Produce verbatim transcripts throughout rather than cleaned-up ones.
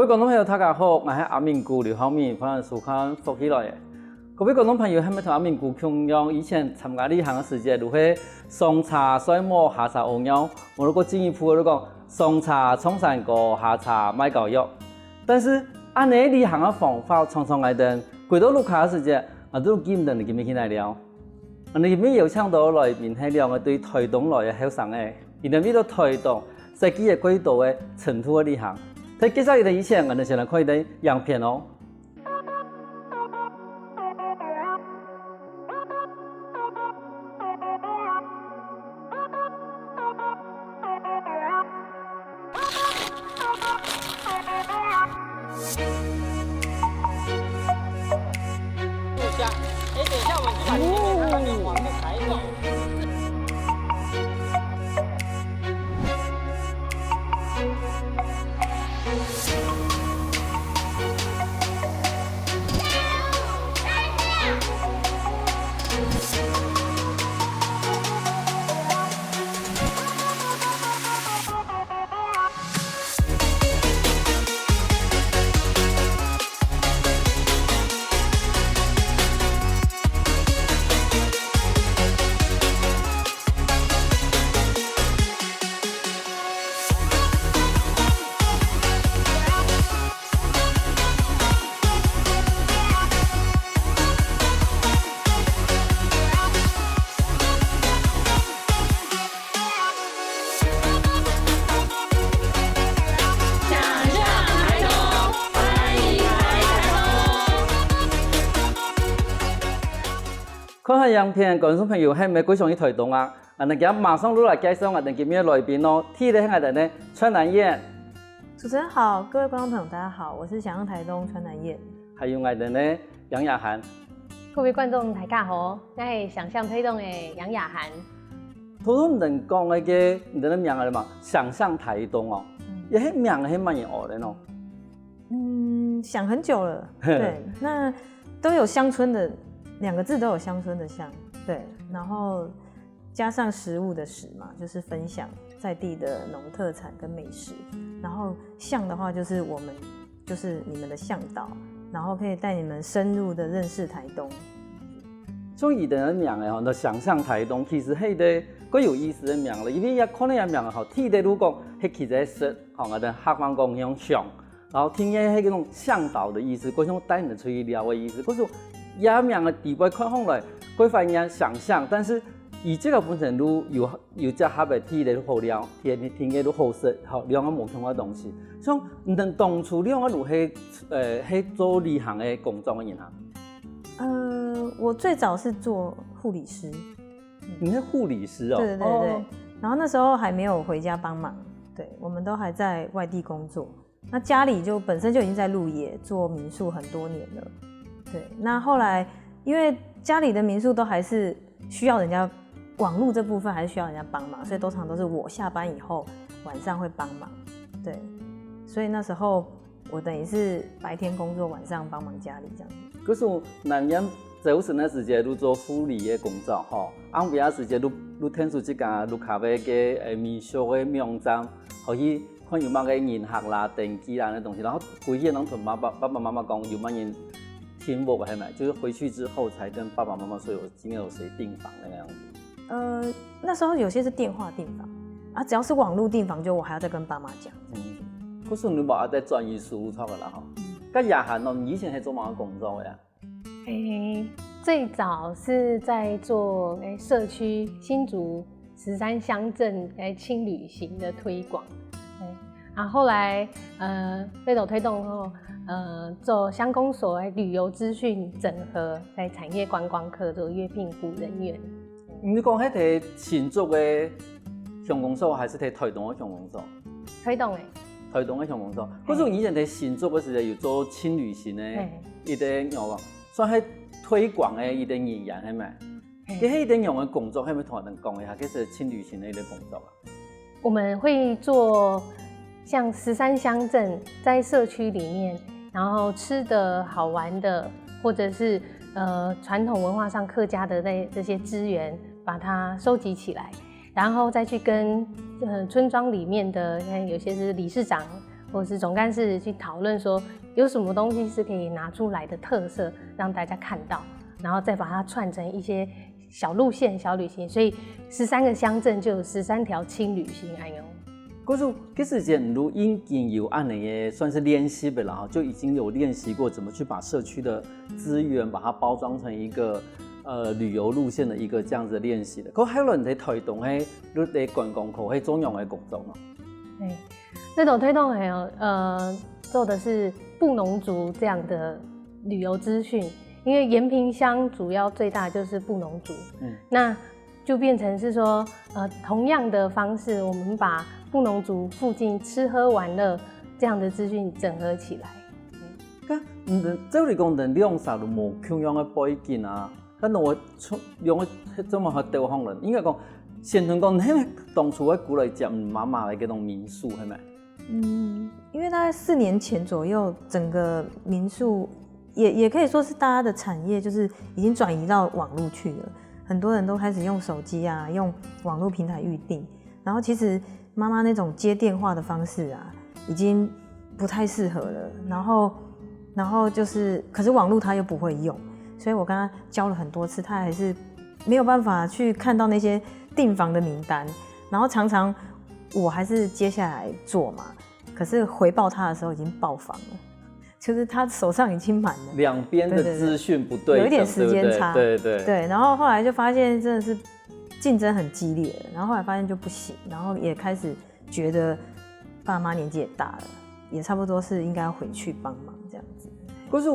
各位觀眾朋友，大家好，𠊎係阿明牯劉浩明，歡迎收看《福氣來了》。各位觀眾朋友，係毋係同阿明牯共樣，以前參加旅行个時節，就係上車睡目，下車屙尿，無如果進一步就講上車唱山歌，下車賣膏藥。但是，恁呢旅行个方法，常常𠊎兜歸到屋下个時節，𠊎都記毋得你今日去哪尞。 𠊎兜今晡日邀請到來賓係兩個對臺東來个後生仔，佢兜為到臺東設計了蓋多个深度个旅行。在介紹佢兜以前，𠊎兜先來看一段影片哦。 看完影片，觀眾朋友，係毋係蓋想去臺東啊？𠊎兜今馬上就來介紹𠊎兜今晡日个來賓哦。第一個係𠊎兜个傳染員。主持人好，各位觀眾朋友，大家好，我是想像台東傳染員。還有𠊎兜个楊雅涵。各位觀眾，大家好，𠊎係想像台東个楊雅涵。頭先你兜講个，你兜个名仔嘛，想像台東哦，嗯。這个名係麼人學个呢？嗯，想很久了。對，那都有鄉村的，兩個字都有鄉村的鄉，對，然後加上食物的食嘛，就是分享在地的農特產跟美食，然後像的話就是我們，就是你們的向導，然後可以帶你們深入的認識台東。像你兜个名仔吼，那想像台東其實係一個蓋有意思个名仔，因為這看這名仔吼，第一個就講係其實係食，吼，𠊎兜客話講用想， 然後第二係該種向導个意思，故所帶你出去尞个意思。故所這名个底背看起來，蓋懷念想像，但是佢這個本身就有，有結合个第一個就好尞，第二個就好食，吼，兩個無共个東西。像你兜當初兩個就係，呃，係做旅行个工作个人啊？呃，我最早是做護理師。你係護理師哦？對對對對。哦。然後那時候還沒有回家幫忙，對，我們都還在外地工作。 那家裡就本身就已經在鹿野做民宿很多年了。對，那後來因為家裡的民宿都還是需要人家，網路這部分還是需要人家幫忙，所以通常都是我下班以後晚上會幫忙。對，所以那時候我等於是白天工作，晚上幫忙家裡這樣子。可是𠊎兜朝晨个時節就做護理个工作吼，暗晡个時節就，就𢯭手自家就咖啡个，誒，民宿个網站，好去 看有麼个人客啦、登記啦那東西，然後回去能同爸爸、爸爸媽媽講有麼人訂屋係無？就是回去之後才跟爸爸媽媽說有今天有誰訂房那個樣子。呃，那時候有些是電話訂房，啊，只要是網路訂房，就我還要再跟爸媽講。嗯，可是你無愛再轉移書桌了啦吼。嗯。該雅涵哦，你以前係做麼个工作个啊？ 誒，最早是在做，誒，社區新竹十三鄉鎮，誒，輕旅行的推廣。誒，啊，後來，呃，為了推動後，呃，做鄉公所的旅遊資訊整合，在產業觀光課做約聘服務人員。你講係在新竹个鄉公所，還是在台東个鄉公所？台東的。台東个鄉公所。嘿。可是以前在新竹个時節有做輕旅行个嘿。一個，有無？ 算係推廣个一個語言，係無？嘿。這係一個仰般个工作，係無同𠊎兜講一下，這係輕旅行个一個工作啊？我們會做像十三鄉鎮，在社區裡面，然後吃的好玩的，或者是，呃，傳統文化上客家的那，這些資源，把它收集起來，然後再去跟，呃，村莊裡面的，你看有些是理事長，或是总干事去讨论说有什么东西是可以拿出来的特色，让大家看到，然后再把它串成一些小路线、小旅行。所以十三个乡镇就有十三条轻旅行，哎呦。可是其實前路已經有恁樣个算是練習的啦，就已經有練習過怎麼去把社區的資源把它包裝成一個呃旅遊路線的一個這樣子的練習的。可後來你在台東嘿，你在觀光科嘿做樣个工作嘛？哎，那種推动很有呃做的是布农族这样的旅游资讯，因为延平乡主要最大就是布农族，嗯，那就变成是说，呃，同样的方式，我们把布农族附近吃喝玩乐这样的资讯整合起来。該嗯，照理講，恁兩儕都無共樣个背景啊，該兩个出兩个這麼好兜風人，應該講，先同講，你當初會過來接媽媽个該種民宿，係咪？嗯，因为大概四年前左右，整个民宿也也可以说是大家的产业，就是已经转移到网络去了。很多人都开始用手机啊，用网络平台预订。然后其实妈妈那种接电话的方式啊，已经不太适合了。然后，然后就是，可是网络她又不会用，所以我跟她教了很多次，她还是没有办法去看到那些订房的名单。然后常常我还是接下来做嘛，可是回报她的时候已经爆房了。就是他手上已经满了，两边的资讯不对等，有一点时间差，对对对。对，然后后来就发现真的是竞争很激烈，然后后来发现就不行，然后也开始觉得爸妈年纪也大了，也差不多是应该要回去帮忙这样子。可是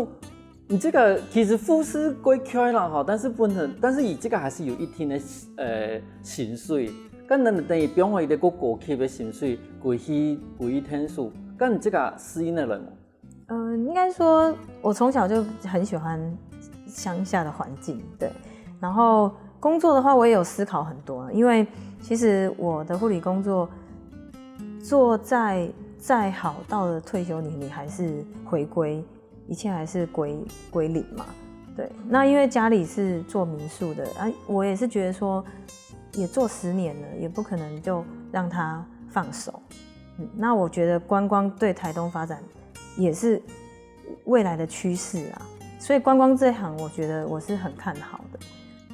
你這個其實護士過去啦哈，但是不能，但是佢這個還是有一定的呃薪水，該等等於比方講一個過高級的薪水，過去過去天數，該你這個適應得來無？嗯，应该说，我从小就很喜欢乡下的环境，对。然后工作的话，我也有思考很多，因为其实我的护理工作做再再好，到了退休年龄还是回归，一切还是归归零嘛。对，那因为家里是做民宿的，啊，我也是觉得说，也做十年了，也不可能就让它放手。嗯，那我觉得观光对台东发展也是未来的趋势啊。所以观光这行，我觉得我是很看好的，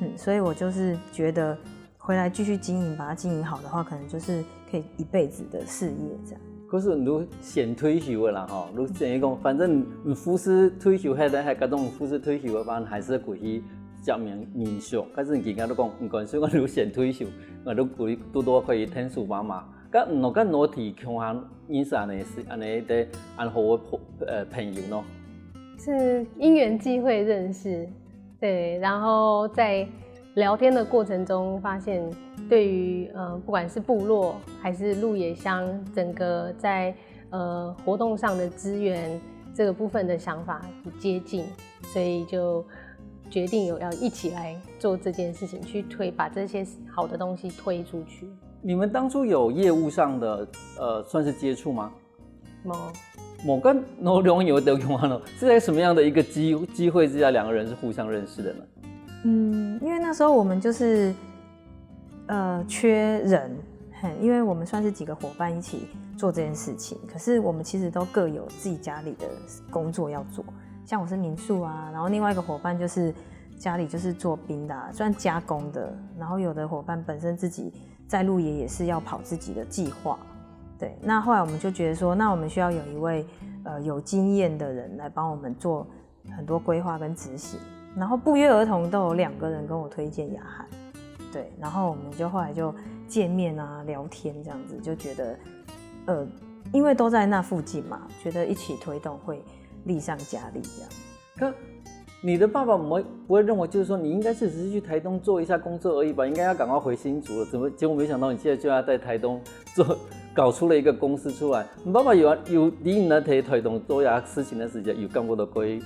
嗯，所以我就是觉得回来继续经营，把它经营好的话，可能就是可以一辈子的事业这样。可是你都先退休个啦吼，你先講，反正你護士退休，還在還各種護士退休个話，還是過去接民民宿。但是你今天都講，你講，所以我都先退休，我都可以多多可以天数妈妈。該我跟我提供下，你是安尼是安尼的安好个朋呃朋友呢？是因缘际会认识，对，然后在聊天的过程中，发现对于呃，不管是部落还是鹿野乡，整个在呃活动上的资源这个部分的想法很接近，所以就决定有要一起来做这件事情，去推把这些好的东西推出去。你们当初有业务上的呃算是接触吗？无，我跟罗龙有得用啊，是在什么样的一个机机会之下，两个人是互相认识的呢？嗯，因为那时候我们就是呃缺人，嘿，因为我们算是几个伙伴一起做这件事情，可是我们其实都各有自己家里的工作要做，像我是民宿啊，然后另外一个伙伴就是家里就是做冰的、啊，算加工的，然后有的伙伴本身自己在鹿野也是要跑自己的计划，对，那后来我们就觉得说，那我们需要有一位呃有经验的人来帮我们做很多规划跟执行，然后不约而同都有两个人跟我推荐雅涵，对，然后我们就后来就见面啊聊天这样子，就觉得呃，因为都在那附近嘛，觉得一起推动会利上加利这样。可你的爸爸不会不会认为，就是说你应该只是去台东做一下工作而已吧？应该要赶快回新竹了，怎么结果没想到你现在就要在台东做，搞出了一个公司出来？你爸爸有有理你在台东做一下事情的时间，有感觉到可以，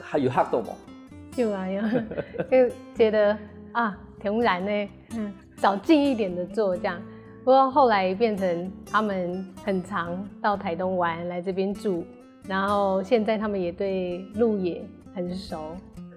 还有吓到吗？有啊有，就觉得啊，同然呢，嗯，找近一点的做这样。不过后来变成他们很常到台东玩，来这边住，然后现在他们也对鹿野很熟。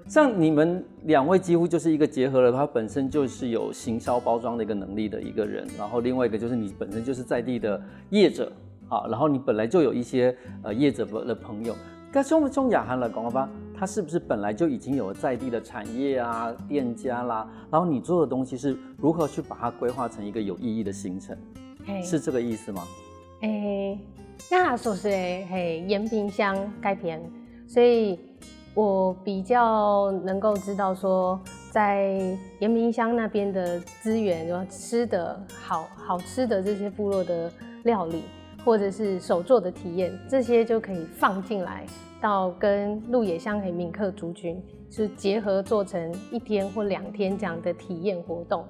像你们两位几乎就是一个结合了，他本身就是有行销包装的一个能力的一个人，然后另外一个就是你本身就是在地的业者，好，然后你本来就有一些呃业者的朋友，那像像雅涵来讲的话，他是不是本来就已经有在地的产业啊、店家啦，然后你做的东西是如何去把它规划成一个有意义的行程，嘿是这个意思吗？诶，那所是嘿延平乡改变，所以我比较能够知道说，在延平乡那边的资源，有吃的好好吃的这些部落的料理，或者是手作的体验，这些就可以放进来到跟鹿野乡的民客族群是结合，做成一天或两天这样的体验活动。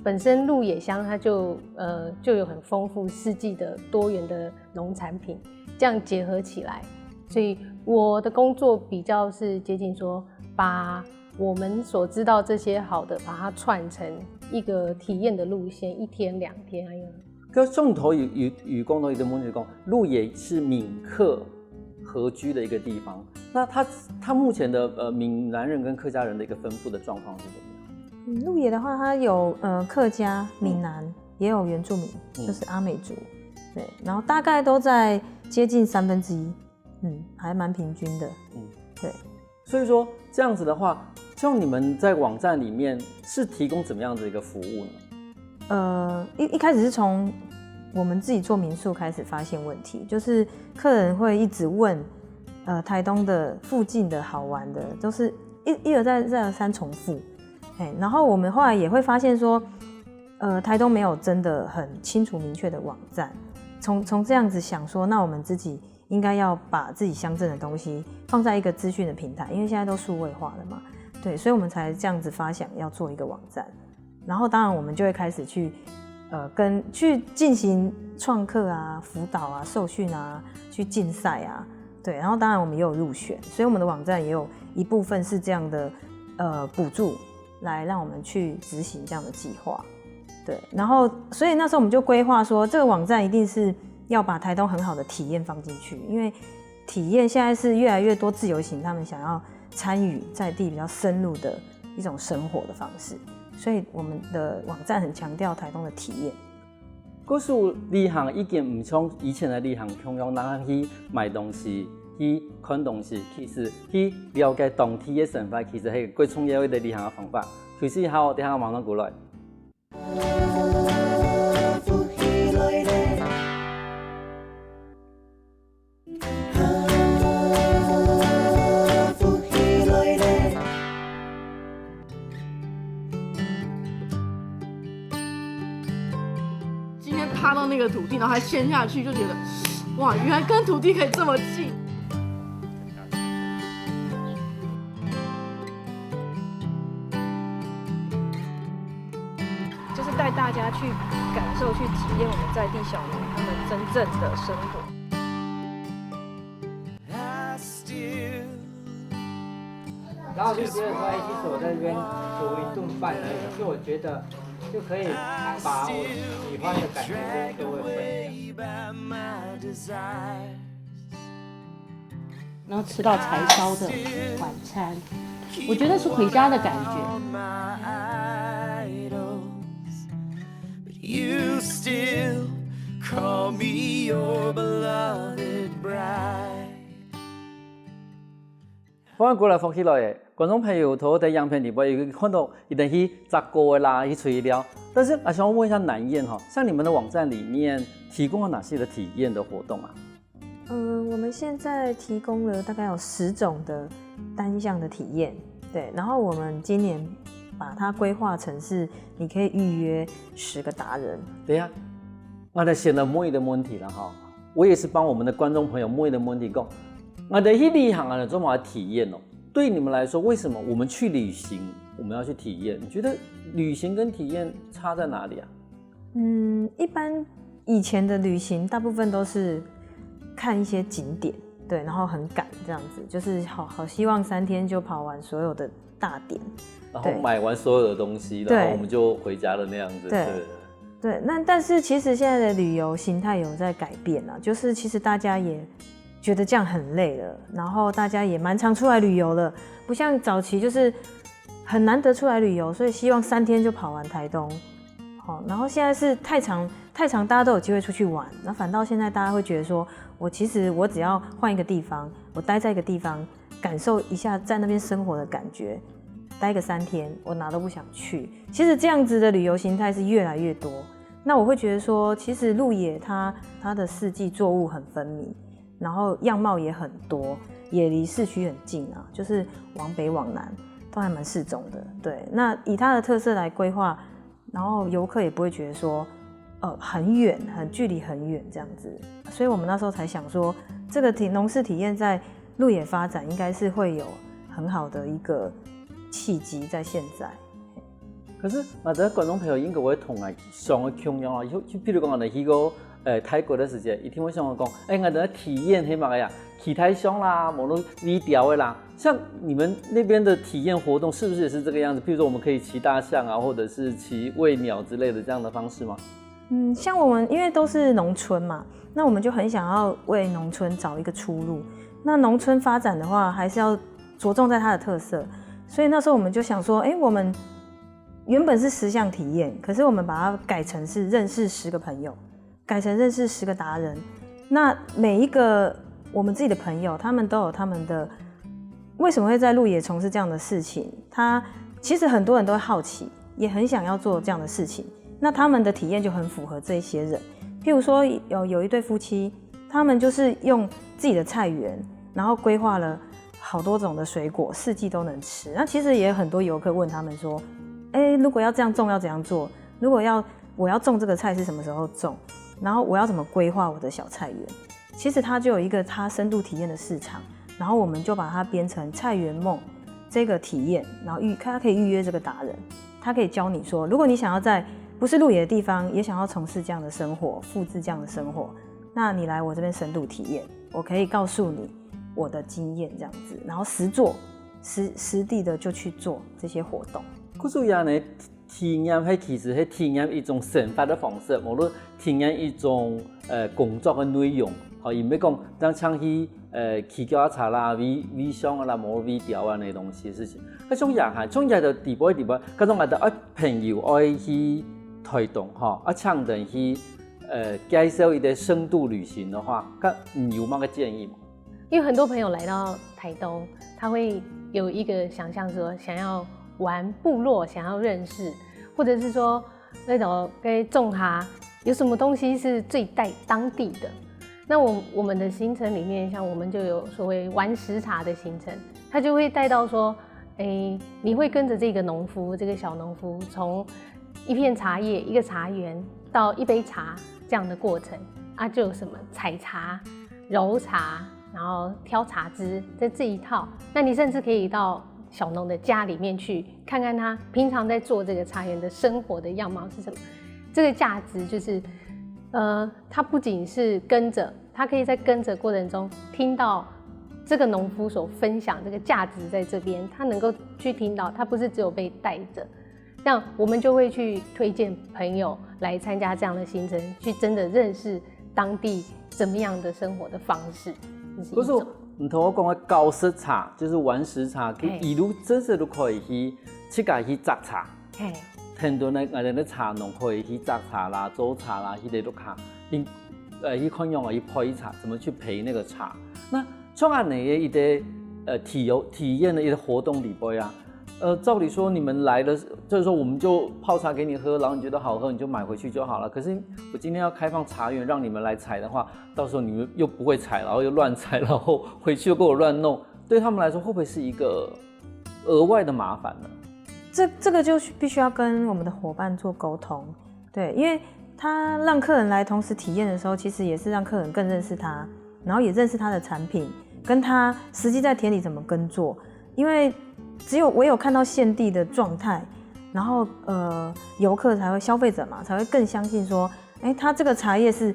本身鹿野乡它就呃就有很丰富四季的多元的农产品，这样结合起来，所以我的工作比较是接近说，把我们所知道这些好的，把它串成一个体验的路线，一天两天那样。可是像你头有有有讲到一个问题，讲鹿野是闽客合居的一个地方，那它它目前的呃闽南人跟客家人的一个分布的状况是怎么样？嗯，鹿野的话，它有呃客家、嗯闽南，也有原住民，嗯就是阿美族，对，然后大概都在接近三分之一，嗯，还蛮平均的。嗯对，所以说这样子的话，像你们在网站里面是提供怎么样的一个服务呢？呃，一一开始是从我们自己做民宿开始发现问题，就是客人会一直问，呃，台东的附近的好玩的，都是一一而再再而三重复，嘿，然后我们后来也会发现说，呃，台东没有真的很清楚明确的网站，从从这样子想说，那我们自己应该要把自己乡镇的东西放在一个资讯的平台，因为现在都数位化了嘛，对，所以我们才这样子发想要做一个网站。然后当然我们就会开始去，呃，跟去进行创客啊、辅导啊、受训啊、去竞赛啊，对。然后当然我们也有入选，所以我们的网站也有一部分是这样的，呃，补助来让我们去执行这样的计划，对。然后所以那时候我们就规划说，这个网站一定是要把台东很好的体验放进去，因为体验现在是越来越多自由行他们想要参与在地比较深入的一种生活的方式，所以我们的网站很强调台东的体验。可是旅行已经毋像以前个旅行共樣，人去买东西、去看东西，其实去了解当地个生活，其实係个最重要个旅行个方法。休息一下，等下马上過來。今天踏到那个土地，然后还陷下去，就觉得，哇，原来跟土地可以这么近。就是带大家去感受、去体验我们在地小农他们真正的生活。然后就觉得说，哎，其实我在这边煮一顿饭而已，就我觉得就可以把我喜欢的感觉跟各位分享。然后吃到柴烧的晚餐，我觉得是回家的感觉。 You still call me your beloved bride. 歡迎過來福氣來了，觀眾朋友，頭在影片裡背有看到一定去摘果个啦，去炊料。但是啊，想要問一下南燕哈，像你們的網站裡面提供了哪些的體驗的活動啊？嗯，我们现在提供了大概有十种的单项的体验，对，然后我们今年把它规划成是你可以预约十个达人。等一下，我來先來問一個問題了哈，我也是幫我們的觀眾朋友問一個問題，講，我們去旅行啊，做麼个體驗哦？對你們來說，為什麼我們去旅行，我們要去體驗？你覺得旅行跟體驗差在哪裡啊？嗯，一般以前的旅行大部分都是看一些景点，对，然后很赶这样子，就是好好希望三天就跑完所有的大点。然後買完所有的東西，对然後我們就回家了那樣子。对對。对，那但是其实现在的旅游形态有在改变啊，就是其实大家也觉得这样很累了，然后大家也蛮常出来旅游了，不像早期就是很难得出来旅游，所以希望三天就跑完台东。哦，然后现在是太常太常大家都有机会出去玩，那反倒现在大家会觉得说，我其实我只要换一个地方，我待在一个地方，感受一下在那边生活的感觉，待个三天，我哪都不想去。其实这样子的旅游形态是越来越多。那我会觉得说，其实鹿野它它的四季作物很分明，然后样貌也很多，也离市区很近啊，就是往北往南都还蛮适中的。对，那以它的特色来规划，然后游客也不会觉得说，呃，很远，很距离很远这样子。所以我们那时候才想说，这个体农事体验在鹿野发展，应该是会有很好的一个契机在现在。可是，嘛，这观众朋友应该会同我想个共样啊。就就比如讲，你去过呃泰国的时间，一定会想讲，哎，我的体验黑马呀，骑大象啦，无论喂鳥的啦。像你们那边的体验活动，是不是也是这个样子？比如说，我们可以骑大象啊，或者是骑喂鸟之类的这样的方式吗？嗯，像我们因为都是农村嘛，那我们就很想要为农村找一个出路。那农村发展的话，还是要着重在它的特色，所以那时候我们就想说，哎，我们原本是十项体验，可是我们把它改成是认识十个朋友，改成认识十个达人。那每一个我们自己的朋友，他们都有他们的为什么会在鹿野从事这样的事情？他其实很多人都会好奇，也很想要做这样的事情。那他们的体验就很符合这一些人。譬如说，有有一对夫妻，他们就是用自己的菜园，然后规划了好多种的水果，四季都能吃。那其实也有很多游客问他们说：“哎，如果要这样种，要怎样做？如果要我要种这个菜是什么时候种？然后我要怎么规划我的小菜园？”其实它就有一个它深度体验的市场，然后我们就把它编成菜园梦这个体验，然后预它可以预约这个达人，他可以教你说，如果你想要在不是鹿野的地方也想要从事这样的生活，复制这样的生活，那你来我这边深度体验，我可以告诉你我的经验这样子，然后实做实实地的就去做这些活动。故所以呢，体验，它其实是体验一种生活的方式，无论体验一种呃工作的内容，好，也毋係讲当像去呃騎脚踏车啦、喂喂象啊啦、无喂鸟啊那东西的事情。那像也还，像也的底部底部，各种个的爱朋友爱去台东哈，啊，请人去呃介绍一个深度旅行的话，看你有么个建议吗？因为很多朋友来到台东，他会有一个想象说，想要玩部落，想要认识，或者是说那种跟种茶有什么东西是最带当地的。那我我们的行程里面，像我们就有所谓玩食茶的行程，他就会带到说，诶，你会跟着这个农夫，这个小农夫从一片茶叶、一个茶园到一杯茶这样的过程啊，就有什么采茶、揉茶，然后挑茶枝，在这一套。那你甚至可以到小农的家里面去看看他平常在做这个茶园的生活的样貌是什么。这个价值就是，呃，他不仅是跟着，他可以在跟着过程中听到这个农夫所分享这个价值在这边，他能够去听到，他不是只有被带着。这样我们就会去推荐朋友来参加这样的行程，去真的认识当地怎么样的生活的方式。不是，你同我讲个搞食茶，就是玩食茶，一路真实都可以去自家去摘茶。嘿，很多呢，俺们的茶农可以去摘茶啦、做茶啦，去那个看，呃，去看样啊，去焙茶，怎么去焙那个茶。那像恁样个一个呃体有体验的一个活动里边啊，呃，照理说你们来了，就是说我们就泡茶给你喝，然后你觉得好喝，你就买回去就好了。可是我今天要开放茶园让你们来采的话，到时候你们又不会采，然后又乱采，然后回去又给我乱弄，对他们来说会不会是一个额外的麻烦呢？这这个就必须要跟我们的伙伴做沟通，对，因为他让客人来同时体验的时候，其实也是让客人更认识他，然后也认识他的产品，跟他实际在田里怎么耕作。因为只有唯有看到现地的状态，然后呃，游客才会消费者嘛，才会更相信说，哎，他这个茶叶是，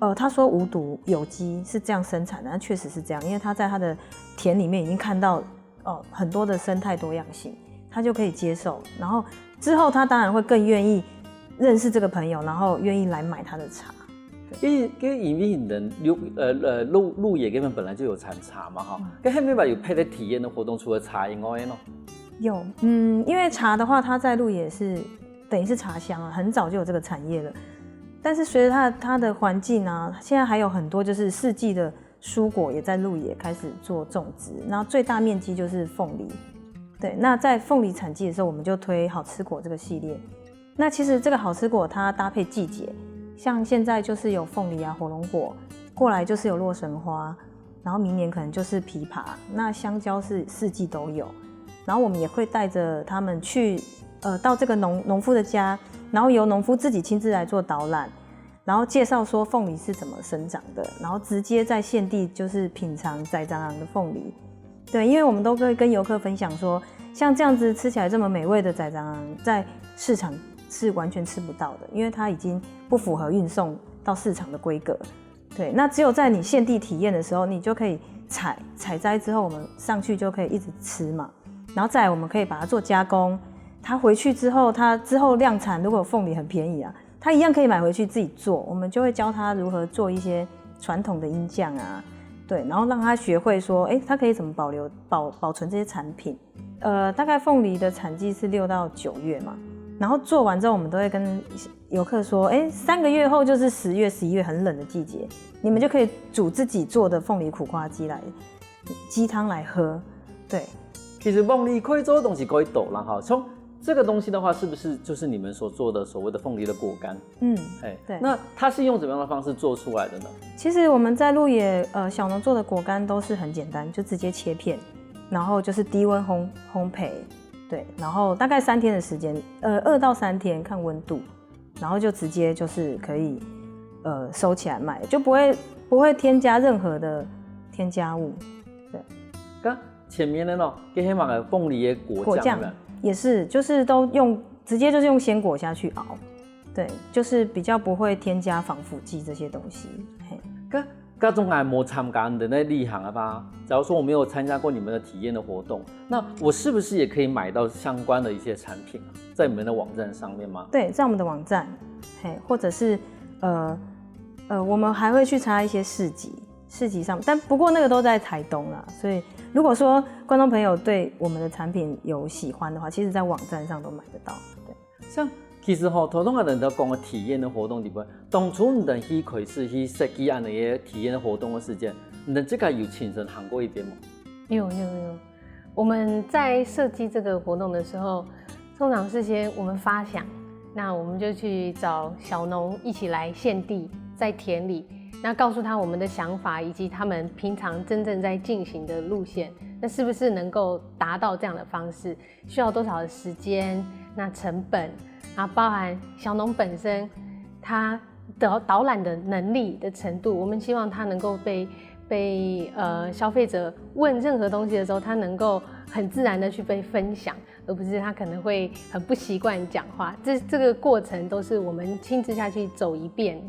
呃，他说无毒有机是这样生产的，那确实是这样，因为他在他的田里面已经看到哦很多的生态多样性，他就可以接受，然后之后他当然会更愿意认识这个朋友，然后愿意来买他的茶。因为因为人鹿呃呃鹿鹿野这边本来就有产茶嘛哈，跟后面吧有配的体验的活动，除了茶以外呢？有，嗯，因为茶的话，它在鹿野是等于是茶乡啊，很早就有这个产业了。但是随着它它的环境啊，现在还有很多就是四季的蔬果也在鹿野开始做种植，然后最大面积就是凤梨。对，那在凤梨产季的时候，我们就推好吃果这个系列。那其实这个好吃果它搭配季节，像现在就是有凤梨啊、火龙果，过来就是有洛神花，然后明年可能就是枇杷，那香蕉是四季都有。然后我们也会带着他们去，呃，到这个农农夫的家，然后由农夫自己亲自来做导览，然后介绍说凤梨是怎么生长的，然后直接在现地就是品尝在长的凤梨。对，因为我们都会跟游客分享说，像这样子吃起来这么美味的在长，在市场是完全吃不到的，因为它已经不符合运送到市场的规格。对，那只有在你现地体验的时候，你就可以采采摘之后，我们上去就可以一直吃嘛。然后再来，我们可以把它做加工，它回去之后，它之后量产，如果凤梨很便宜啊，它一样可以买回去自己做。我们就会教他如何做一些传统的音酱啊，对，然后让他学会说，哎，他可以怎么保留保保存这些产品。呃，大概凤梨的产季是六到九月嘛，然后做完之后，我们都会跟游客说，哎，三个月后就是十月、十一月很冷的季节，你们就可以煮自己做的凤梨苦瓜鸡来鸡汤来喝。对，其实凤梨可以做的东西可以多啦哈，像这个东西的话，是不是就是你们所做的所谓的凤梨的果干？嗯，哎，对。那它是用什么样的方式做出来的呢？其实我们在鹿野呃小农做的果干都是很简单，就直接切片，然后就是低温烘烘焙，对，然后大概三天的时间，呃，二到三天看温度，然后就直接就是可以呃收起来卖，就不会不会添加任何的添加物。对，刚前面的呢，给黑马的凤梨的果酱，也是就是都用直接就是用鲜果下去熬，对，就是比较不会添加防腐剂这些东西。嘿，各各种还没参加你的那旅行了吧？假如说我没有参加过你们的体验的活动，那我是不是也可以买到相关的一些产品啊？在你们的网站上面吗？对，在我们的网站，嘿，或者是呃呃，我们还会去参加一些市集，市集上，但不过那个都在台东啦，所以如果说观众朋友对我们的产品有喜欢的话，其实在网站上都买得到。对，像其实吼，头先个人都讲个体验的活动里边，当初你等去开始去设计恁样个体验的活动的时间，你等自家有亲身行过一遍吗？有有有，我们在设计这个活动的时候，通常是先我们发想，那我们就去找小农一起来现地，在田里，那告诉他我们的想法以及他们平常真正在进行的路线，那是不是能够达到这样的方式？需要多少的时间？那成本，啊，包含小农本身他的导览的能力的程度，我们希望他能够被被呃消费者问任何东西的时候，他能够很自然的去被分享，而不是他可能会很不习惯讲话。这这个过程都是我们亲自下去走一遍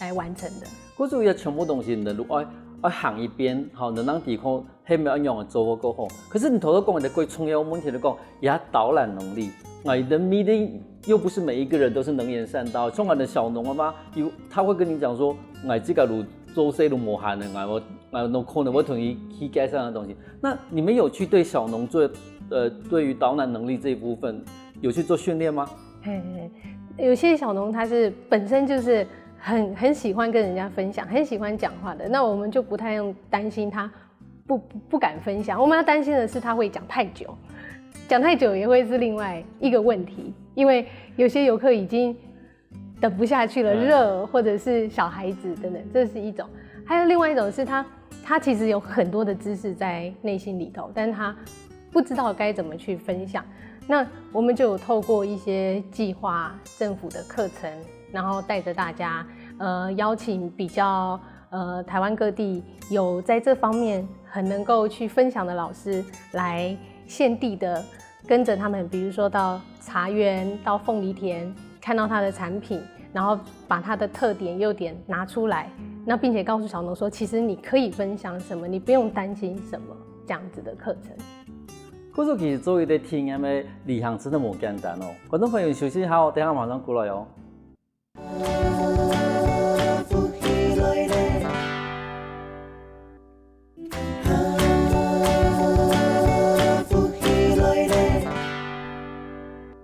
来完成的。故所也全部东西你都爱爱行一遍，好，能让地方黑没有用做过后，可是你头头讲的最重要问题就讲，也导览能力，啊，人 meeting 又不是每一个人都是能言善道，充满了小农了吗？有他会跟你讲说，哎，这个路做这路模范的，哎，我哎，no 可能我同意去改善的东西。那你们有去对小农做，呃，对于导览能力这一部分有去做训练吗？嘿，有些小农他是本身就是很很喜欢跟人家分享，很喜欢讲话的，那我们就不太用担心他不不敢分享。我们要担心的是他会讲太久，讲太久也会是另外一个问题，因为有些游客已经等不下去了，热或者是小孩子等等，这是一种。还有另外一种是他他其实有很多的知识在内心里头，但是他不知道该怎么去分享。那我们就有透过一些计划、政府的课程，然后带着大家，呃，邀请比较呃台湾各地有在这方面很能够去分享的老师来现地的跟着他们，比如说到茶园、到凤梨田，看到他的产品，然后把它的特点、优点拿出来，那并且告诉小农说，其实你可以分享什么，你不用担心什么，这样子的课程。故所其实做一个体验的旅行真的无简单哦。观众朋友休息一下，等下马上过来哦。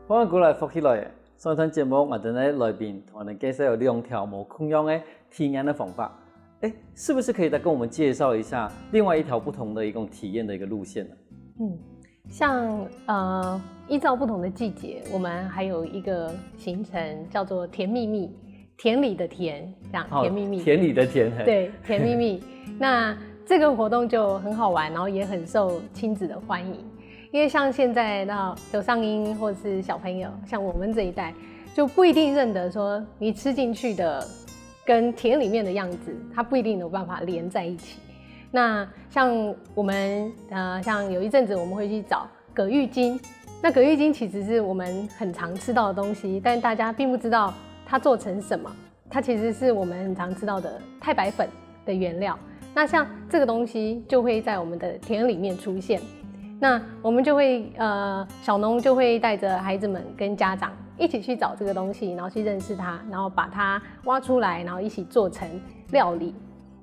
欢迎过来，福气来。上一段節目，𠊎等个來賓同𠊎等介紹有兩條無共樣个體驗个方法。哎，是不是可以再跟我們介紹一下另外一條不同的一種體驗的一個路線呢？嗯，像呃，依照不同的季节，我们还有一个行程叫做甜蜜蜜，田里的田，这样哦甜蜜蜜。田里的田，嘿，对，甜蜜蜜。那这个活动就很好玩，然后也很受亲子的欢迎。因为像现在那有上音或是小朋友，像我们这一代，就不一定认得说你吃进去的跟田里面的样子，它不一定有办法连在一起。那像我们呃，像有一阵子我们会去找葛玉金，那葛玉金其实是我们很常吃到的东西，但大家并不知道它做成什么。它其实是我们很常吃到的太白粉的原料。那像这个东西就会在我们的田里面出现，那我们就会呃，小农就会带着孩子们跟家长一起去找这个东西，然后去认识它，然后把它挖出来，然后一起做成料理。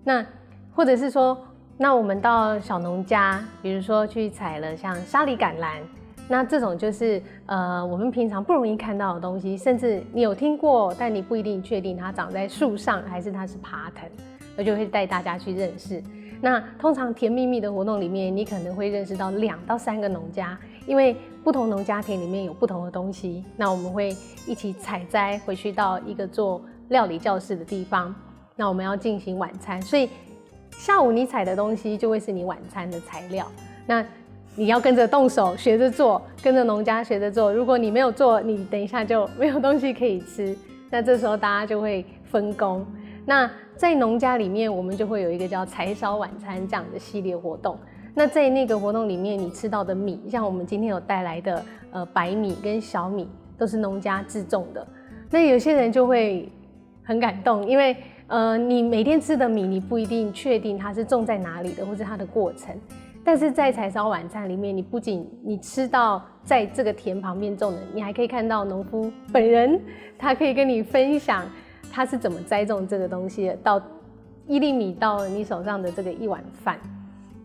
那或者是说，那我们到小农家，比如说去采了像沙梨橄榄，那这种就是呃我们平常不容易看到的东西，甚至你有听过，但你不一定确定它长在树上还是它是爬藤，那就会带大家去认识。那通常甜蜜蜜的活动里面，你可能会认识到两到三个农家，因为不同农家庭里面有不同的东西，那我们会一起采摘回去到一个做料理教室的地方，那我们要进行晚餐，所以下午你采的东西就会是你晚餐的材料。那你要跟着动手学着做，跟着农家学着做。如果你没有做，你等一下就没有东西可以吃。那这时候大家就会分工。那在农家里面，我们就会有一个叫柴烧晚餐这样的系列活动。那在那个活动里面，你吃到的米，像我们今天有带来的呃白米跟小米，都是农家自种的。那有些人就会很感动，因为呃，你每天吃的米，你不一定确定它是种在哪里的，或是它的过程。但是在柴烧晚餐里面，你不仅你吃到在这个田旁边种的，你还可以看到农夫本人，他可以跟你分享他是怎么栽种这个东西的，到一粒米到你手上的这个一碗饭。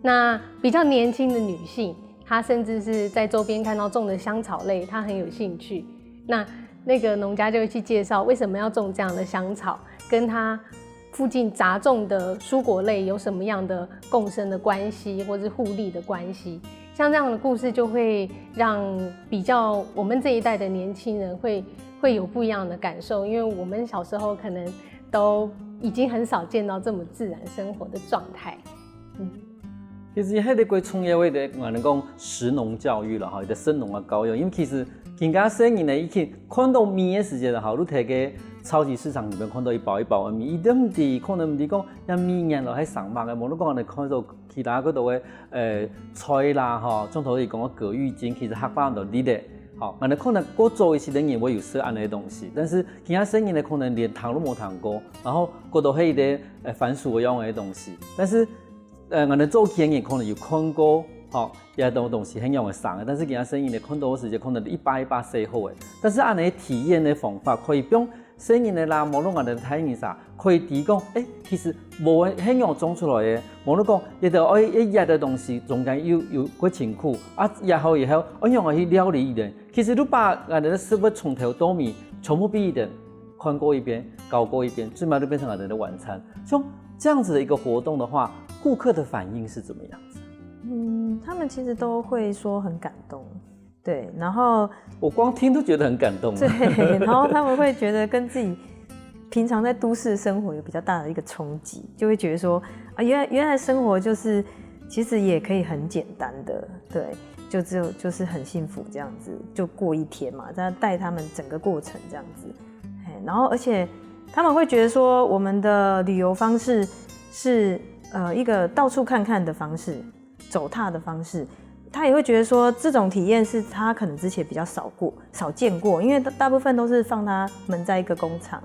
那比较年轻的女性，她甚至是在周边看到种的香草类，她很有兴趣。那那个农家就会去介绍为什么要种这样的香草，跟他附近杂种的蔬果类有什么样的共生的关系，或是互利的关系。像这样的故事，就会让比较我们这一代的年轻人会会有不一样的感受，因为我们小时候可能都已经很少见到这么自然生活的状态。嗯。其实还有个重要个，我们讲食农教育了哈，一个食农的教育，因为其实今个生人呢，已经看到米的时间了哈，你在个超级市场里面看到一包一包的米，一定毋知，可能毋知讲，那米原来还上万个，无你讲你看到其他个都会，呃，菜啦哈，像头先讲个葛玉金，其实客话都理解。好，可能可能过早一些的人会有食安的东西，但是今个生人呢，可能连听都无听过，然后过到黑的，呃，番薯一样的东西，但是。呃，我们做田人可能有看过，吼，也都东西很容易上的，但是今个生人呢，看到个时间可能一把一把洗好的，但是按呢体验的方法可以用生人的啦，无论我们的太阳啥，可以提供，哎，其实无很容易种出来的，无论讲，也得哎，一压的东西中间有有个辛苦啊，也好也好，哎，用去料理一点。其实你把我们的食物从头到尾全部比一点，看过一遍，搞过一遍，最后就变成我们的晚餐。像这样子的一个活动的话，顾客的反应是怎么样子？嗯，他们其实都会说很感动，对，然后我光听都觉得很感动。对，然后他们会觉得跟自己平常在都市生活有比较大的一个冲击，就会觉得说啊，原来原来生活就是其实也可以很简单的，对，就只有就是很幸福这样子，就过一天嘛，这样带他们整个过程这样子，嘿，然后而且他们会觉得说我们的旅游方式是呃一个到处看看的方式，走踏的方式。他也会觉得说，这种体验是他可能之前比较少过、少见过，因为大大部分都是放他们在一个工厂，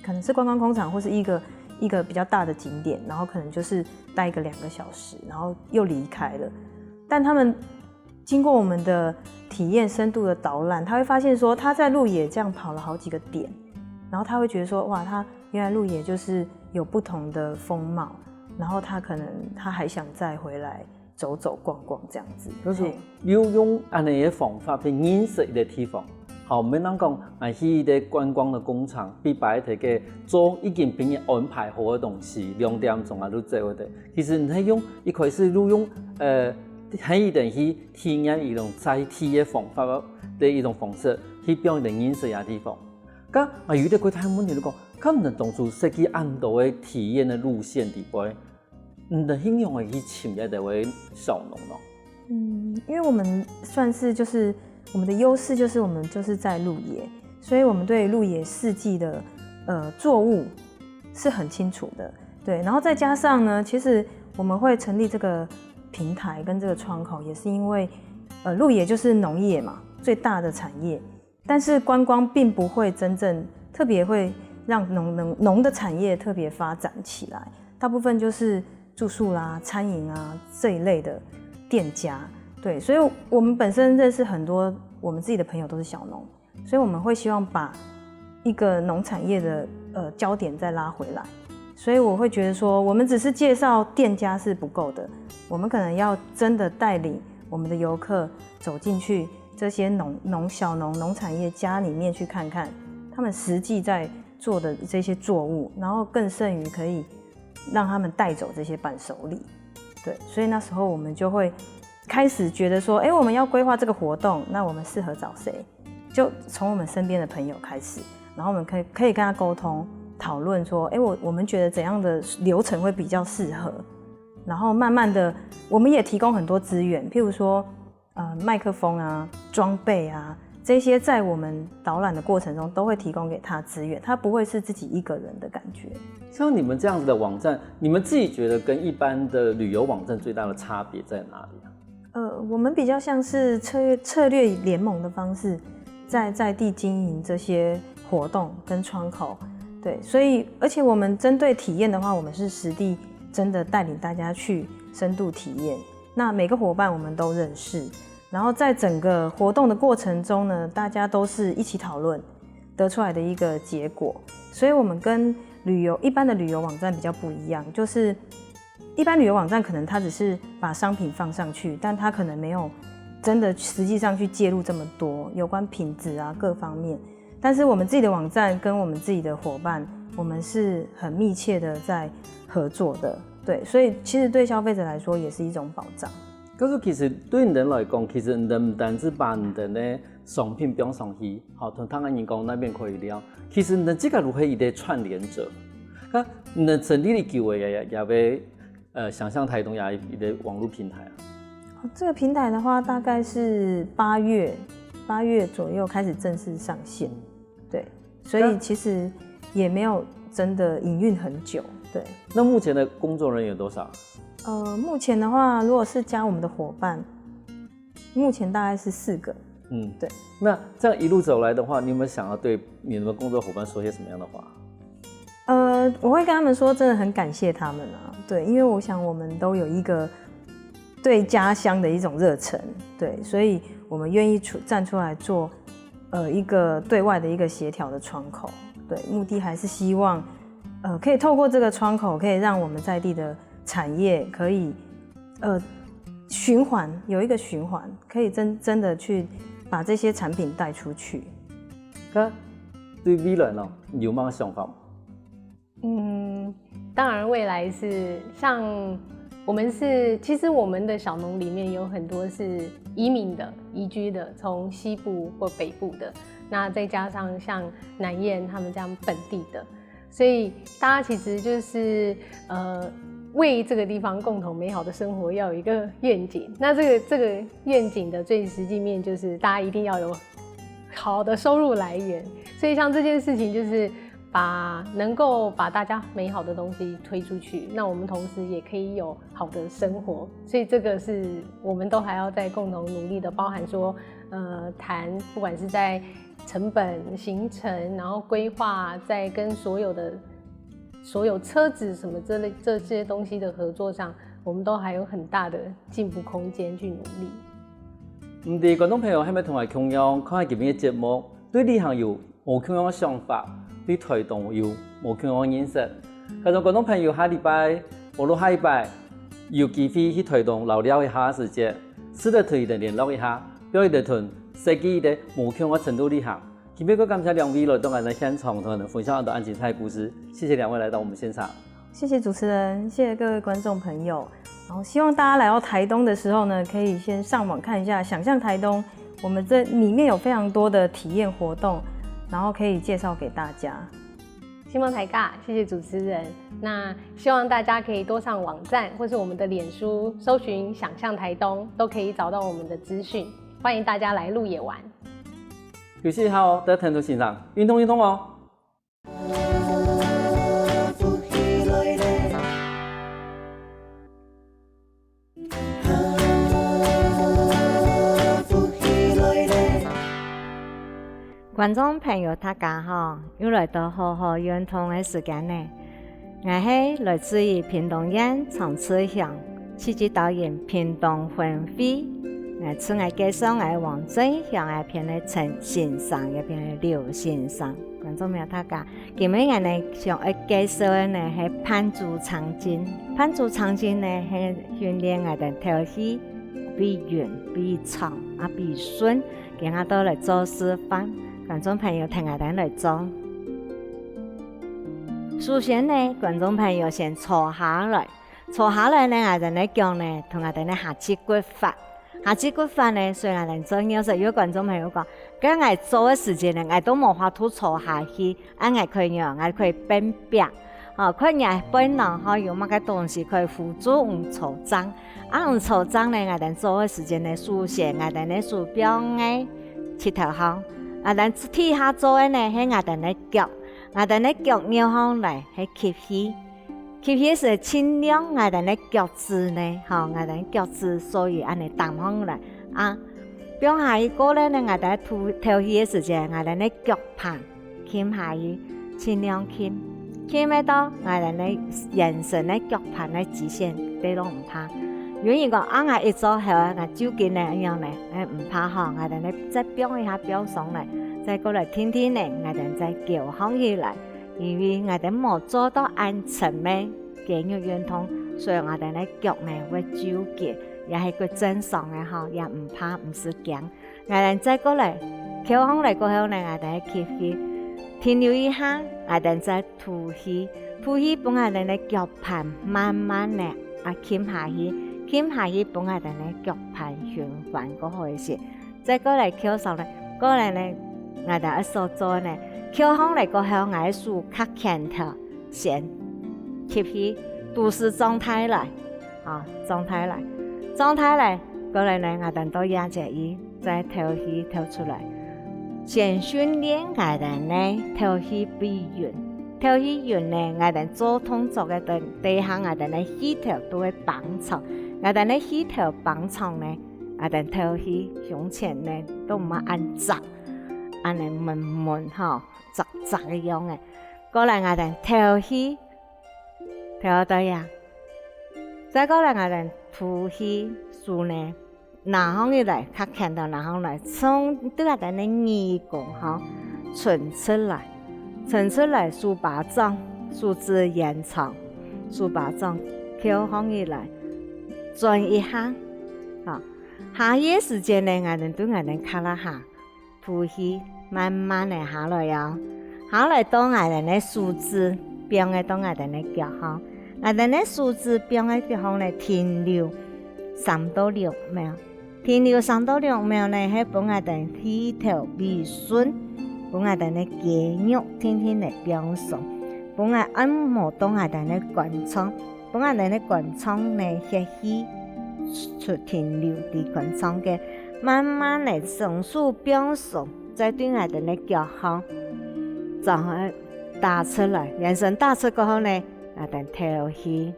可能是观光工厂或是一个一个比较大的景点，然后可能就是待一个两个小时，然后又离开了。但他们经过我们的体验深度的导览，他会发现说，他在鹿野这样跑了好几个点，然后他会觉得说，哇，他原来鹿野就是有不同的风貌，然后他可能他还想再回来走走逛逛这样子。就是嘿有用安尼个方法去认识一个地方，好，毋免人講，啊，去一个觀光个工廠，比擺一个做已經分人安排好个東西，兩點鐘啊就走个。其實你係用一開始就用，呃，係一等去體驗一種在地个方法个一種方式，去表演認識个地方。該啊，有一个較大个問題就講，看你當初設計恁多个體驗个路線底背，你个形容个去尋一个小農咯？嗯，因为我们算是就是我们的优势就是我们就是在鹿野，所以我们对鹿野四季的呃作物是很清楚的。对，然后再加上呢，其实我们会成立这个平台跟这个窗口，也是因为呃鹿野就是农业嘛，最大的产业，但是观光并不会真正特别会让农农农的产业特别发展起来，大部分就是住宿啦、餐饮啊这一类的店家。对，所以我们本身认识很多我们自己的朋友都是小农，所以我们会希望把一个农产业的呃焦点再拉回来。所以我会觉得说，我们只是介绍店家是不够的，我们可能要真的带领我们的游客走进去这些农农小农农产业家里面去看看他们实际在做的这些作物，然后更胜于可以让他们带走这些伴手礼。对，所以那时候我们就会开始觉得说，哎，我们要规划这个活动，那我们适合找谁？就从我们身边的朋友开始，然后我们可以可以跟他沟通，讨论说，哎，我我们觉得怎样的流程会比较适合，然后慢慢的，我们也提供很多资源，譬如说，呃，麦克风啊、装备啊，这些在我们导览的过程中都会提供给他资源，他不会是自己一个人的感觉。像你们这样子的网站，你们自己觉得跟一般的旅游网站最大的差别在哪里啊？呃，我们比较像是策略策略联盟的方式，在在地经营这些活动跟窗口。对，所以而且我们针对体验的话，我们是实地真的带领大家去深度体验。那每个伙伴我们都认识，然后在整个活动的过程中呢，大家都是一起讨论得出来的一个结果。所以我们跟旅游一般的旅游网站比较不一样，就是一般旅游网站可能它只是把商品放上去，但它可能没有真的实际上去介入这么多有关品质啊各方面。但是我们自己的网站跟我们自己的伙伴，我们是很密切的在合作的，对，所以其实对消费者来说也是一种保障。可是其实对你们来讲，其实你们不单只把你们的商品放上去，好，同台湾人讲那边可以了。其实你们这个如何一个串联者，那你们成立了几位也也也被呃想象台东也一个网络平台啊？这个平台的话，大概是八月八月左右开始正式上线，对，所以其实也没有真的营运很久，对。那目前的工作人员有多少？呃，目前的话，如果是加我们的伙伴，目前大概是四个。嗯，对。那这样一路走来的话，你有没有想要对你们工作伙伴说些什么样的话？呃，我会跟他们说，真的很感谢他们啊。对，因为我想我们都有一个对家乡的一种热忱，对，所以我们愿意出站出来做，呃，一个对外的一个协调的窗口。对，目的还是希望，呃，可以透过这个窗口，可以让我们在地的产业可以，呃，循环有一个循环，可以真真的去把这些产品带出去。那对未来呢，你有什么想法？嗯，当然未来是像我们是，其实我们的小农里面有很多是移民的、移居的，从西部或北部的，那再加上像南燕他们这样本地的，所以大家其实就是呃为这个地方共同美好的生活要有一个愿景。那这个这个愿景的最实际面就是大家一定要有好的收入来源，所以像这件事情就是把能够把大家美好的东西推出去，那我们同时也可以有好的生活，所以这个是我们都还要再共同努力的，包含说，呃，谈不管是在成本、行程，然后规划，在跟所有的所有车子什么这类这些东西的合作上，我们都还有很大的进步空间去努力。毋知觀眾朋友係毋係同𠊎共樣看今日个節目，對旅行有無共樣个想法，對台東有無共樣个認識？假使觀眾朋友下禮拜，無論下禮拜有機會去台東遶尞一下个時節，試著同佢等聯絡一下，表佢等同設計一個無共个深度旅行。今晡日感謝兩位來到𠊎等現場，同𠊎等分享恁多恁精彩个故事。謝謝兩位來到我們現場。謝謝主持人，謝謝各位觀眾朋友。然後希望大家來到台東的時候呢，可以先上網看一下，想象台東，我們這裡面有非常多的體驗活動，然後可以介紹給大家。承蒙大家，謝謝主持人。那希望大家可以多上網站，或是我們的臉書搜尋"想象台東"，都可以找到我們的資訊。歡迎大家來鹿野玩。休息一下哦，等下轉頭欣賞運動運動哦。 觀眾朋友，大家好！又來到好好運動个時間呢。𠊎係來自於屏東縣長治鄉，戲劇導演屏東分會。𠊎自我介紹，𠊎黃振祥，這片个陳先生，這片个劉先生。觀眾朋友，大家 今晡日𠊎等想愛介紹个呢係扮豬腸鏡。扮豬腸鏡呢係訓練𠊎等敨氣、鼻勻、鼻長啊鼻順，今下就來做示範，觀眾朋友跈𠊎等來做。首先呢，觀眾朋友先坐下來，坐下來呢，𠊎等个腳呢同𠊎等个下肢骨發。 下肢骨發呢，所以𠊎等做仰式，有觀眾朋友講：「該𠊎做个時節呢，𠊎都無法度坐下去，恁𠊎可以仰？𠊎可以變壁。」吼，看若背囊吼有麼个東西可以扶住你坐正。啊你坐正呢，𠊎等做个時節呢，首先𠊎等个手放个膝頭項，𠊎等底下做个呢係𠊎等个腳，𠊎等个腳扭項來係吸氣。 吸氣時盡量𠊎等个腳趾呢，吼，𠊎等个腳趾所以恁仔頂項來啊。放下去過來呢，𠊎等敨敨氣个時節，𠊎等个腳盤撳下去，盡量撳，撳到𠊎等个圓身个腳盤个極限，對都毋怕。有人講：「啊𠊎一做好，𠊎就緊呢，恁樣呢？」欸，毋怕吼，𠊎等呢再放一下放鬆來，再過來定定呢，𠊎等再勼項起來。 因為𠊎等無做到恁深个肌肉運動，所以𠊎等个腳呢會糾結，也係个正常个吼，也毋怕，毋使驚。𠊎等再過來，徛項來過後呢，𠊎等吸氣，停留一下，𠊎等再吐氣，吐氣分𠊎等个腳盤慢慢个啊撳下去，撳下去分𠊎等个腳盤循環過好一些。 再過來徛上來，過來呢，𠊎等愛所做呢，徛項來過後，𠊎个手較前頭，先吸氣，肚屎張大來，啊，張大來，張大來，過來呢，𠊎等到這隻位，再敨氣敨出來。先訓練𠊎等呢，敨氣鼻勻，敨氣勻呢，𠊎等做動作个等，等下𠊎等呢氣頭都會挷長，𠊎等呢氣頭挷長呢， 𠊎等敨氣，胸前呢都毋好恁䟓，恁仔悶悶吼，䟓䟓个樣仔。過來𠊎等敨氣，敨到這。再過來𠊎等吐氣，手呢拿項起來，較輕个拿項來，從對𠊎等个耳公吼伸出來，伸出來手巴掌，手指延長，手巴掌翹項起來，轉一下，吼。 下去个時節呢，𠊎等對𠊎等胯下吐氣，慢慢仔下來哦。下來到𠊎等个手指，放个到𠊎等个腳項。𠊎等个手指放个地方呢，停留三到六秒。停留三到六秒呢，係分𠊎等氣頭微順，分𠊎等个肌肉定定仔放鬆，分𠊎按摩到𠊎等个肝臟。 分𠊎等个肝臟呢，血氣出停留在肝臟个，慢慢仔雙手放鬆，再對𠊎等个腳項，正好打出來，圓身打出過後呢，𠊎等敨氣。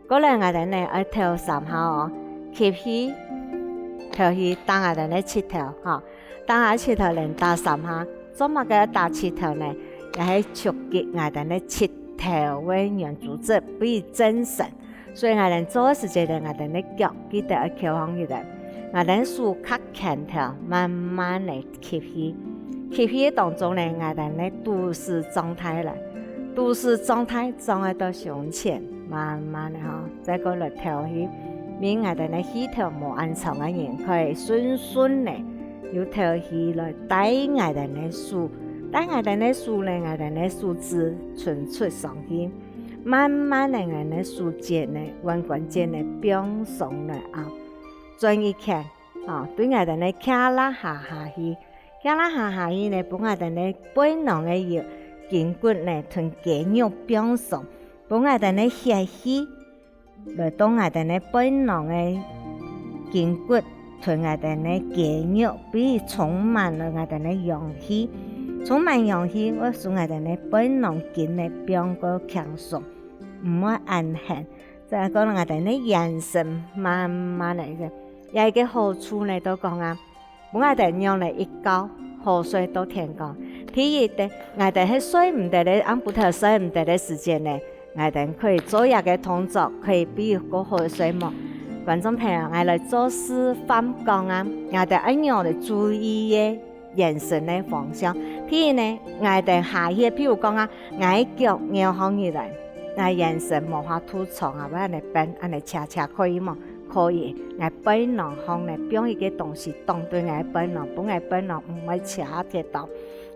過來𠊎等呢愛敨三下哦，吸氣，敨氣打𠊎等个膝頭，吼，打下膝頭連打三下，做麼个愛打膝頭呢？也係刺激𠊎等个膝頭个軟組織，分佢振神。 所以𠊎等做个時節呢，𠊎等个腳記得愛翹項起來，𠊎等手較輕頭，慢慢仔吸氣。吸氣个當中呢，𠊎等个肚屎張大來，肚屎張大，張愛到胸前，慢慢仔吼，再過來敨氣。因為𠊎等个氣頭無恁長个人，可以順順仔由頭起來帶𠊎兜个手，帶𠊎兜个手呢，𠊎兜个手指伸出上去，慢慢个𠊎兜个手節呢，腕關節呢放鬆來啊，轉一圈，啊，對𠊎兜个胯下下去，胯下下去呢，分𠊎兜个背囊个腰筋骨呢同肌肉放鬆，分𠊎兜个血氣 來到𠊎兜个背囊个筋骨，同𠊎兜个肌肉，分佢充滿了𠊎兜个陽氣。充滿陽氣，會使𠊎兜个背囊筋呢放較輕鬆，毋會恁㤼。再過𠊎兜个元神慢慢來，這一個好處呢，就講啊， 分𠊎兜仰仔一覺，好睡到天光。第一个，𠊎兜係睡毋得个，暗晡頭睡毋得个時節呢，𠊎兜可以做這個動作，可以比較好个睡目。觀眾朋友，𠊎來做示範講啊，𠊎兜愛仰仔注意个元神个方向。第一呢，𠊎兜下去，譬如講啊，𠊎腳拗䟘起來，𠊎元神無法度長啊，會恁仔繃，恁仔斜斜可以無？ 可以，𠊎背囊項呢，放一個東西擋對𠊎背囊，分𠊎背囊毋會斜跌倒。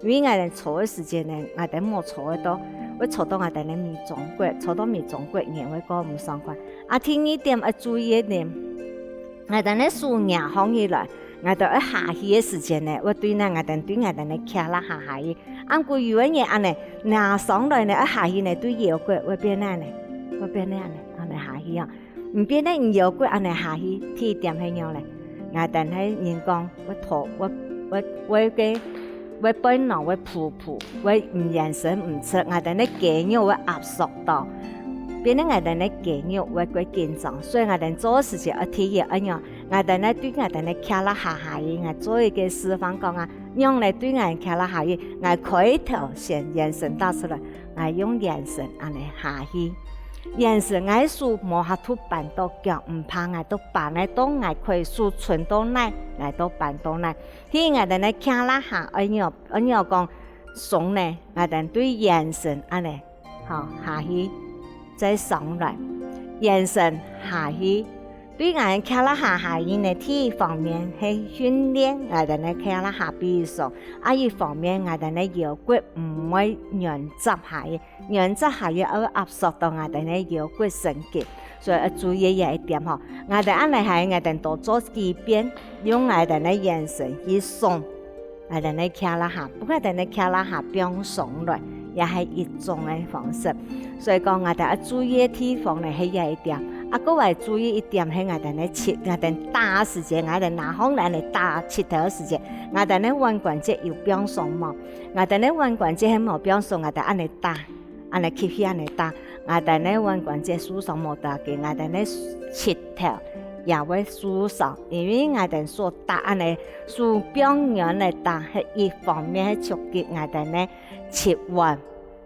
因為𠊎兜坐个時節呢，𠊎兜無坐會到，會坐到𠊎兜个尾中骨，坐到尾中骨，人會過毋爽快。啊，第二點愛注意个呢，𠊎兜个手擎䟘起來，𠊎兜愛下去个時節呢，會對哪𠊎兜對𠊎兜个胯下下去。啊，毋過有个人恁仔，擎上來呢，愛下去呢，對腰骨會變哪呢，會變哪呢，恁仔下去啊。 毋變得你腰骨恁仔下去，第一點係仰仔呢？𠊎兜係人講會拖，會，會，會个，會背囊會浮浮，會毋圓身毋直，𠊎兜个肌肉會壓縮到，變得𠊎兜个肌肉會過緊張，所以𠊎兜做个時節愛第一愛仰，𠊎兜呢對𠊎兜个胯下下去，𠊎做一個示範講啊，仰仔對𠊎胯下下去，𠊎開頭先圓身打出來， 𠊎用圓身恁仔下去。圓身𠊎手無法度扳到腳，毋怕，𠊎就扳仔到𠊎開手伸到哪，𠊎就扳到哪。第一𠊎兜个胯下愛仰，愛仰講鬆呢，𠊎兜對圓身恁仔，好，下去，再上來，圓身下去， 對𠊎胯下下去呢，第一方面係訓練𠊎兜个胯下比較鬆，啊一方面𠊎兜个腰骨毋會軟輒下去，軟輒下去會壓縮到𠊎兜个腰骨神經，所以愛注意這一點吼。𠊎兜恁仔下去，𠊎兜多做幾遍，用𠊎兜个圓身去鬆 𠊎兜个胯下，分𠊎兜个胯下放鬆來，也係一種个方式。所以講，𠊎兜愛注意个地方呢，係這一點。啊，過愛注意一點係𠊎兜个膝，𠊎兜打个時節，𠊎兜拿䟘來呢打膝頭个時節，𠊎兜个腕關節有放鬆無？𠊎兜个腕關節係無放鬆，𠊎兜恁仔打，恁仔吸氣恁仔打，𠊎兜个腕關節受傷無打緊，𠊎兜个膝頭也會受傷，因為𠊎兜所打恁仔 手放軟來打，係一方面係刺激𠊎兜个膝腕，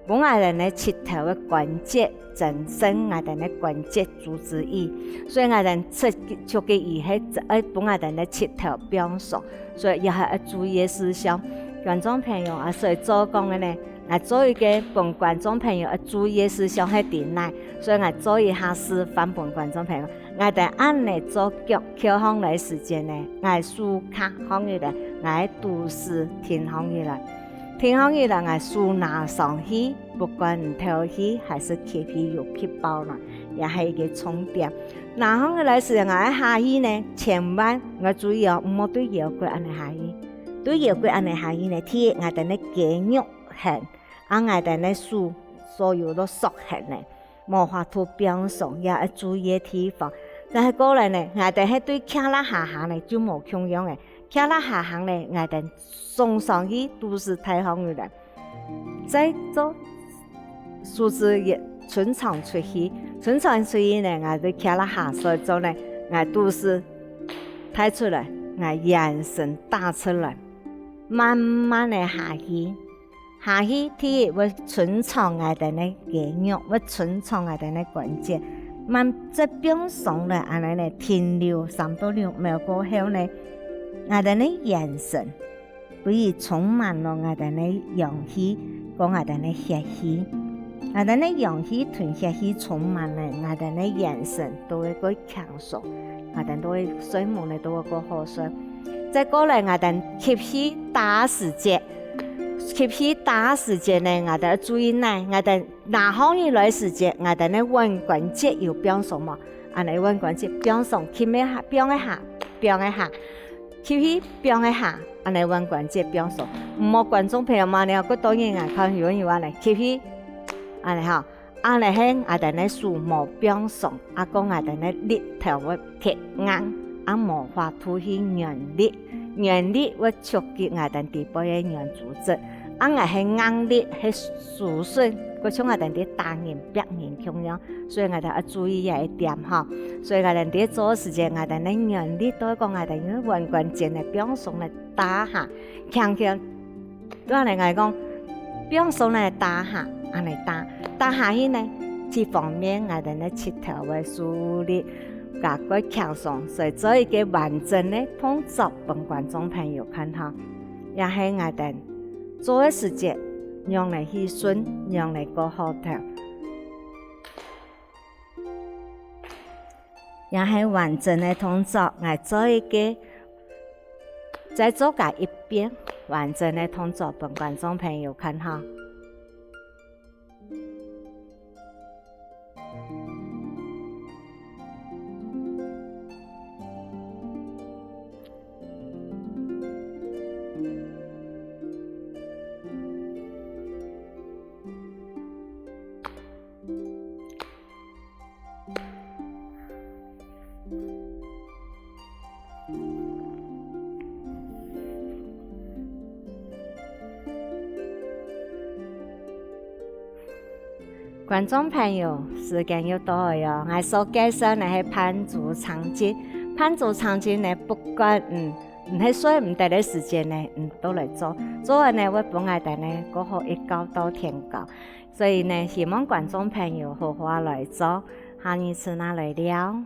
分𠊎兜个膝頭个關節，增生𠊎兜个關節組織液。所以𠊎兜刺激，刺激佢係愛分𠊎兜个膝頭放鬆，所以也係愛注意个事項。觀眾朋友啊，所以做講个呢，𠊎做一個分觀眾朋友愛注意个事項係在哪，所以𠊎做一下示範分觀眾朋友。 𠊎兜恁仔做腳翹䟘來个時節呢，𠊎手擎䟘起來，𠊎个肚屎挺䟘起來。挺䟘起來，𠊎手拿上去，不管你敨氣還係吸氣有吸飽啦，也係一個重點。拿䟘起來時，𠊎个下去呢，千萬愛注意哦，毋好對腰骨恁仔下去。對腰骨恁仔下去呢，第一，𠊎兜个肌肉絚，啊，𠊎兜个手所有都縮絚呢。 無法度放鬆，也愛注意个地方。但係過來呢，𠊎兜係對胯下下呢，就無共樣个。胯下下呢，𠊎兜送上去，肚屎挺䟘起來。再做手指也伸長出去，伸長出去呢，𠊎兜胯下，所以做呢，𠊎肚屎挺出來，𠊎圓身打出來，慢慢个下去。 下去，第一會伸長𠊎兜个肌肉，會伸長𠊎兜个關節，慢慢再放鬆來，恁仔呢停留三到六秒過後呢，𠊎兜个圓身，分佢充滿了𠊎兜个陽氣，過𠊎兜个血氣。𠊎兜个陽氣同血氣充滿了，𠊎兜个圓身都會過 輕鬆，𠊎兜都會睡目呢，都會過好睡。再過來𠊎兜吸氣打時節，吸氣打時節呢，𠊎兜注意呢，𠊎兜拿䟘起來時節，𠊎兜呢腕關節有放鬆無？恁呢腕關節放鬆，吸一下，放一下，放一下，吸氣，放一下，恁呢腕關節放鬆。毋好觀眾朋友嘛，你看，過多人來看，有人有恁呢，吸氣，恁呢吼。 啊，然後𠊎兜呢手無放鬆，啊，講𠊎兜呢力頭會忒硬，啊，無法度去用力，用力會觸及𠊎兜底背个軟組織。啊，𠊎係硬力，係舒適，就像𠊎兜在打人、拚人共樣，所以𠊎兜愛注意這一點吼。所以𠊎兜在做个時節，𠊎兜呢用力，都係講𠊎兜用腕關節呢放鬆來打下，強強 對𠊎來講，放鬆來打下，恁呢打，打下去呢，一方面𠊎兜呢膝頭會受力，較過輕鬆，所以做一個完整个動作分觀眾朋友看吼。也係𠊎兜做个時節，仰仔去順，仰仔過好頭。 也係完整个動作，𠊎做一個，再做加一遍完整个動作分觀眾朋友看吼。觀眾朋友，時間又到了喲！𠊎所介紹呢係半支長針。半支長針呢，不管，嗯，你係睡毋得个時間呢，嗯，都來做。做完呢，會分𠊎兜呢，過好一覺到天光。所以呢，希望觀眾朋友好好來做，下二次再來尞。